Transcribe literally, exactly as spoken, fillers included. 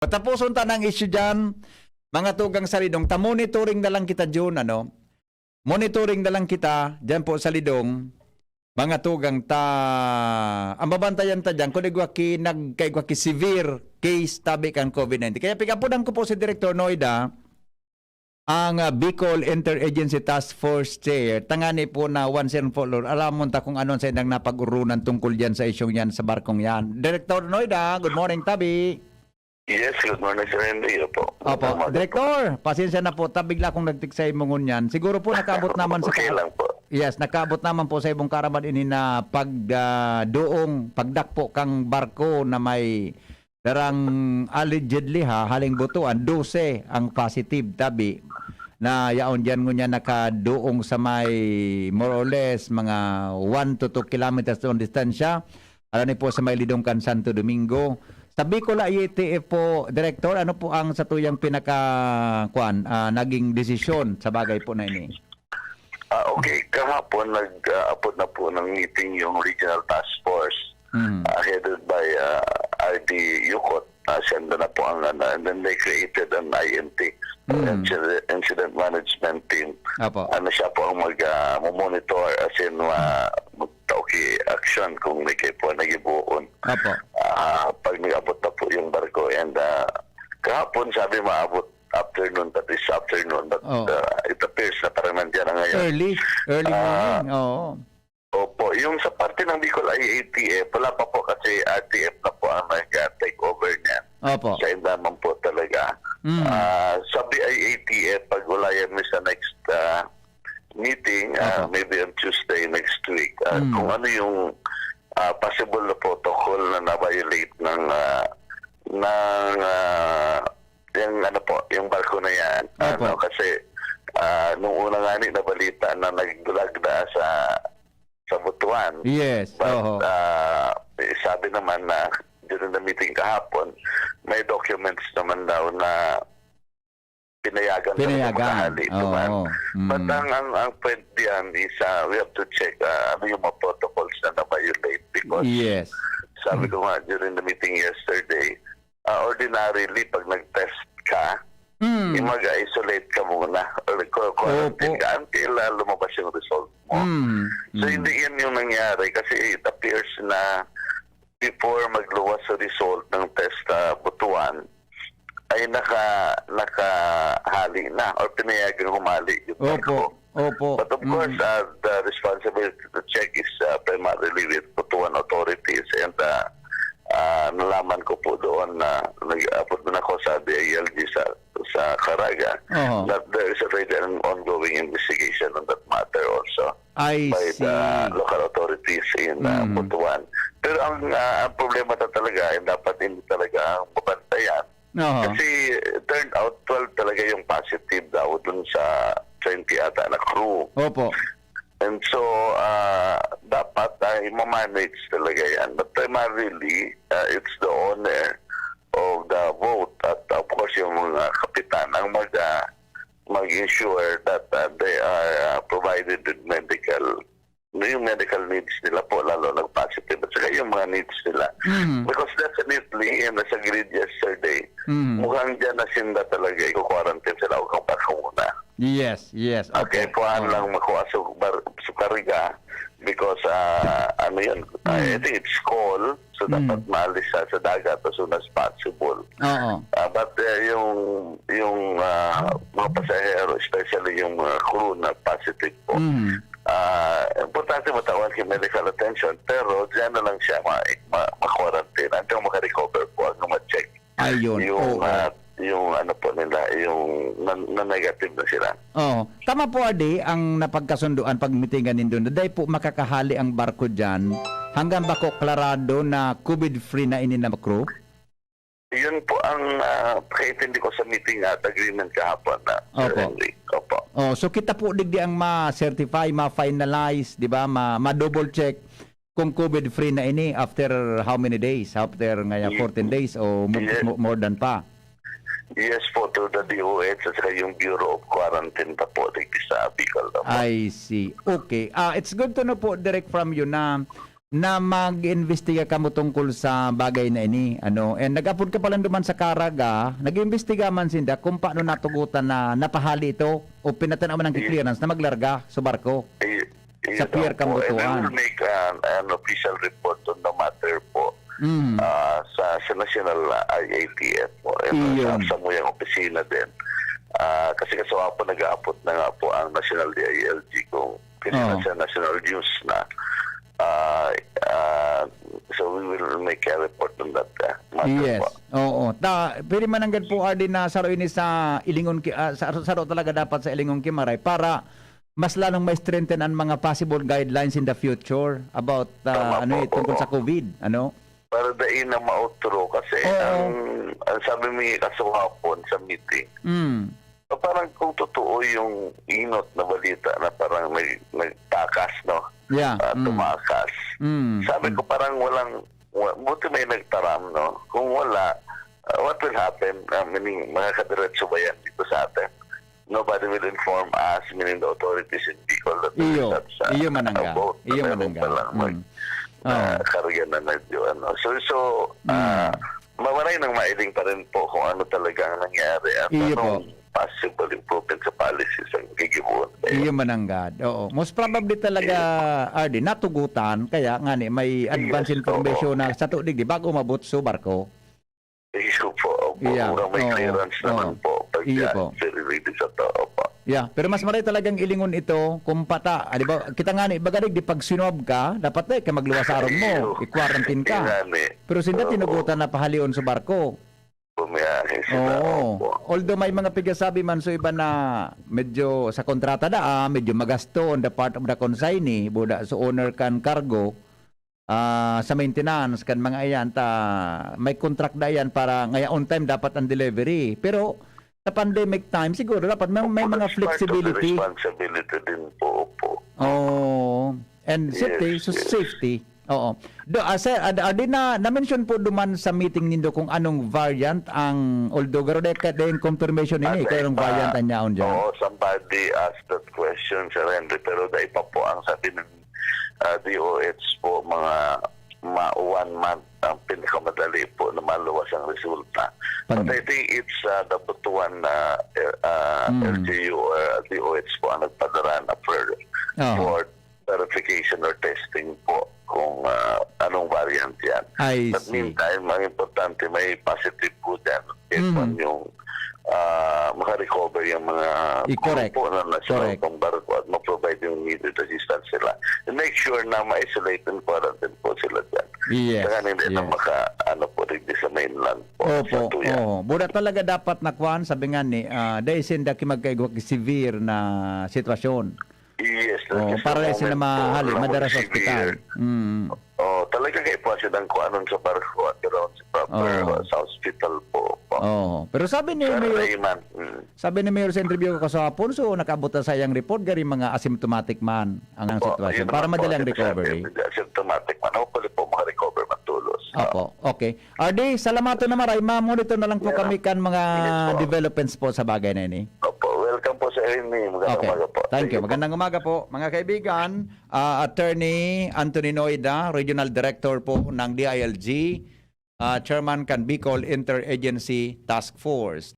Patapuson ta ng issue dyan, mga tugang sa Lidong. Ta-monitoring na lang kita, Jun, ano? Monitoring na lang kita dyan po sa Lidong, mga tugang ta. Ang babantayan ta dyan, kung igwa ki, nagkaigwa ki severe case tabi kan covid nineteen. Kaya pikapunan ko po si Director Noida, ang, ah, Bicol Interagency Task Force Chair, tangani po na once and for all, alamon ta kung ano sa indang napag-urunan tungkol diyan sa isyong yan, sa barkong yan. Director Noida, good morning, tabi. Yes, good morning, Sir Henry. Opo. Opo. Magandang umaga po. Director, pasensya na po, ta bigla akong nagtik sa imo ngunyan. Siguro po nakaabot naman sa Okay ka- lang po. Yes, nakaabot naman po sa ibong karaman ini na pag, ah, doong pagdakpo kang barko na may darang allegedly ha, haling butuan, dose ang positive, tabi, na yaon diyan ngunyan nakadoong sa may more or less mga one to two kilometers doon distansya. Alam ni po sa may Lidong kan Santo Domingo. Sa Bicol I A T F po, Director, ano po ang satuyang pinaka, kwan, ah, naging desisyon sa bagay po na ini? Ah, okay. Kahapon, nag-, ah, abot na po ng meeting yung Regional Task Force, Mm. ah, headed by, ah, R D Yucot. Ah, siya na po ang, ano, and then they created an I M T, Mm. Incident, Incident Management Team. Apo. Ano siya po ang mag, ah, monitor, as in, ah, magtao ki action kung may kayo po nagibuon. Apo. Ah, pag nag-abot na po yung barko, and, ah, kahapon sabi maabot afternoon, but this afternoon, but, Oh. ah, it appears na parang nandiyan na ngayon. Early, early Ah, morning, oo. Opo, yung sa parte ng Bicol I A T F, wala pa po kasi R T F na po ang nag-take over niyan. Opo. Sa inda man po talaga. Mm. Ah, sa B I A T F, pag-ulayan mo sa next, ah, meeting, ah, Opo. maybe on Tuesday next week, ah, Mm. kung ano yung, ah, possible na protocol na na-violate ng, ah, ng, ah, yung ano po, yung barko na yan. Opo. Ano, kasi, ah, nung una nga ni, nabalita na nagbulag na sa, sa Butuan. Yes, But, oho. ah, eh, sabi naman na during the meeting kahapon, may documents naman daw na pinayagan talaga Pinayagan. makahali Oo. naman. Mm. But ang, ang, ang point diyan is, ah, we have to check, ah, ano yung mga protocols na na-violate because Yes. sabi Mm. ko nga during the meeting yesterday, ah, ordinarily, pag nag-test ka, Mm. eh, mag-isolate ka muna or qu-, quarantine Opo. ka until, ah, lumabas yung result mo. Mm. So, Mm. hindi yan yung nangyari kasi it appears na before magluwas sa result ng test sa Butuan, ay naka-, nakahali na or pinayagang humali yung Opo. barko. Opo. But of course, Mm. uh, the responsibility to check is, uh, primarily with Butuan authorities and, uh, uh, nalaman ko po doon na nag-abot na ako sa D I L G sa, sa Caraga Oho. that there is already an ongoing investigation on that matter also I by the see. local authorities in, uh, Mm. Butuan. Pero ang, uh, ang problema ta talaga, ay dapat hindi talaga ang mabantayan. Oho. Kasi turned out twelve talaga yung positive daw dun sa twenty ata na crew. Opo. And so, ah, dapat ay ma-manage talaga yan. But primarily, ah, it's the owner of the boat at of course yung mga kapitan ang mag, ah, mag-ensure that, ah, they are, ah, provided with medical, yung medical needs nila po, lalo nag-positive, at saka yung mga needs nila. Mm. Because definitely, and as agreed yesterday, Mm. mukhang dyan na sinda talaga, i-quarantine sila o kang muna. Yes, yes. Okay, Opo. kuhaan Oo. lang makuha sa bar-, sa karga because, ah, ano yun, ah, Mm. I think it's cold, so Mm. dapat maalis sa, sa dagat as soon as possible. Oo. Ah, but, eh, yung, yung, ah, mga pasahero, especially yung mga crew na positive po, Mm. ah, importante matawan yung medical attention, pero diyan na lang siya ma-, ma-, ma-quarantine hanggang makarecover po, hanggang ma-check Ayun, yung, oo. ah, yung ano po nila, yung na, na negative na sila. Oo. Tama po, Adi, ang napagkasunduan pag mitingan nindo na dai po makakahali ang barko diyan hanggang bako klarado na covid-free na ini na crew? Yun po ang, ah, pagkaintindi ko sa meeting at agreement kahapon na, Sir Opo. Henry. Opo. Oh, so kita po digdi ang ma-certify, ma-finalize, di ba? Ma, ma-double check kung covid-free na ini after how many days? After ngaya Ye-, fourteen days o mo-, yes. mo-, more than pa? Yes po, to the D O H at saka yung Bureau of Quarantine pa po, digdi sa Bicol na po. I see. Okay. Ah, it's good to know po, Direk, from you na na mag-imbestiga kamo tungkol sa bagay na ini, ano. And nag-apod ka pa lang duman sa Caraga, nag-imbestiga man sinda kung paano natugutan na napahali ito o pinatanaw man ang Iyo. clearance na maglarga sa barko Iyo, iyo sa Pier daw po. And we Kambutuan. will make an, an official report on the matter po, Mm. ah, sa, sa National, ah, I A T F po. And Iyon. sa, sa muyang opisina din. Ah, kasi kasama po, nag-aapot na nga po ang National D I L G kung kasi Oo. nasa National News na. Ah, ah, so we will make a report on that, ah, matter Yes. po. Oo. Ta, pwede man nanggad po, R D, na saro ini sa ilingon ki-, ah, sa, saro talaga dapat sa ilingon ki Maray para mas lalong ma-strengthen ang mga possible guidelines in the future about, ah, Tama ano po, eh, tungkol opo. sa COVID, ano? Para dai na mautro kasi Oo. ang, ang sabi mi kasuhapon sa meeting, Mm. parang kung totoo yung inot na balita na parang nag-, nagtakas, no? Yeah, Ah, mm. tumakas. Mm, Sabi mm. ko parang walang, wa-, buti may nagtaram, no? Kung wala, ah, what will happen? Ah, meaning, makakadiretso ba yan dito sa atin? Nobody will inform us, meaning the authorities in Bicol that there is Iyo, such, ah, iyo manangga. a boat na Iyo meron manangga. palang mag-, Mm. na Oo. karga na medyo ano. So, so, Mm. ah, mawaray nang mailing pa rin po kung ano talaga ang nangyari at Iyo anong po. possible improvement sa policies ang gigibuon. Iyo mananggad. Oo. Most probably talaga, Iyo. R D, natugutan, kaya nga ni may Yes, advance information oo. na sa tudig, di, bago umabot sa barko. Iyo po, opo. Yeah. Mukhang may Oo, clearance naman oo. po pag Iyo yan, po. sir, really sa to, opo. Yeah, pero mas maray talagang ilingon ito kung pata, ah, di ba, kita nga ni, baga di pag sinuwab ka, dapat na ka magluwas sa arong mo, Iyo. i-quarantine ka. Iyo nga ni. Pero sinda Oo. tinugutan na pahalion sa barko. Bumiyahe sila, Oo. opo. Although may mga pigasabi man sa iba na medyo sa kontrata na, ah, medyo magasto on the part of the consignee, buda sa owner kan cargo, ah, sa maintenance kan mga iyan, ta may contract na iyan para ngaya on time dapat ang delivery. Pero sa pandemic time, siguro dapat may, may Opo, mga that's part of the flexibility. responsibility din po, opo. Oo. And Yes, safety, so yes. safety. Oo. Do, ah, sir, ah, ah, di na, na-mention po duman sa meeting nindo kung anong variant ang, although garo dai ka, dai confirmation ini, At kung anong iba, variant ang yaon dyan. oo, somebody asked that question, Sir Henry, pero dai pa po ang sabi ng, ah, D O H po, mga ma-, one month ang pinakamadali po na maluwas ang resulta. But Pag- I think it's, ah, the Butuan, ah, eh, ah, Mm. L G U or D O H po ang nagpadala na for, Aha. for verification or testing po kung, ah, anong variant yan. I But see. meantime, ang importante, may positive po dyan. If Mhm. man yung, ah, makarecover yung mga I-, correct. crew po na nasa Correct. loob ng barko at ma-provide yung needed assistance sila. And make sure na ma-isolate and quarantine po sila dyan. Yes, Saka hindi na yes. maka, ano po, rin sa mainland po, sa Opo, Tuyan. oo. Buda talaga dapat na kwan, sabi nga ni, ah, dahil sinda ki magkaigwa ki severe na sitwasyon. Yes, Oh, kasi para sa dahil sila moment po, mahali, wala madara sa pong ospital. severe. Mm. Oh, talaga kayo po silang kuanon sa barko at around sa proper, Oo. uh, sa hospital po. po. Oo. Pero sabi ni Sir Mayor, Rayman, mm. sabi ni Mayor sa interview ko kasapon, so nakaabot na sa iyang report, gari mga asymptomatic man ang, ang Opo, sitwasyon. yun Para naman po, madali ang asymptomatic, recovery. asymptomatic man. Hopefully po, makarecover man tulos. Opo. Okay. R D, salamaton na maray. Ma-monitor na lang po Yeah. kami kan mga Yes po. developments po sa bagay na ini. Opo. Welcome po sa inyo. Magandang Okay. umaga po. Thank Thank you. you po. Magandang umaga po, mga kaibigan. Ah, Attorney Anthony Noida, Regional Director po ng D I L G, ah, Chairman kan Bicol Interagency Task Force.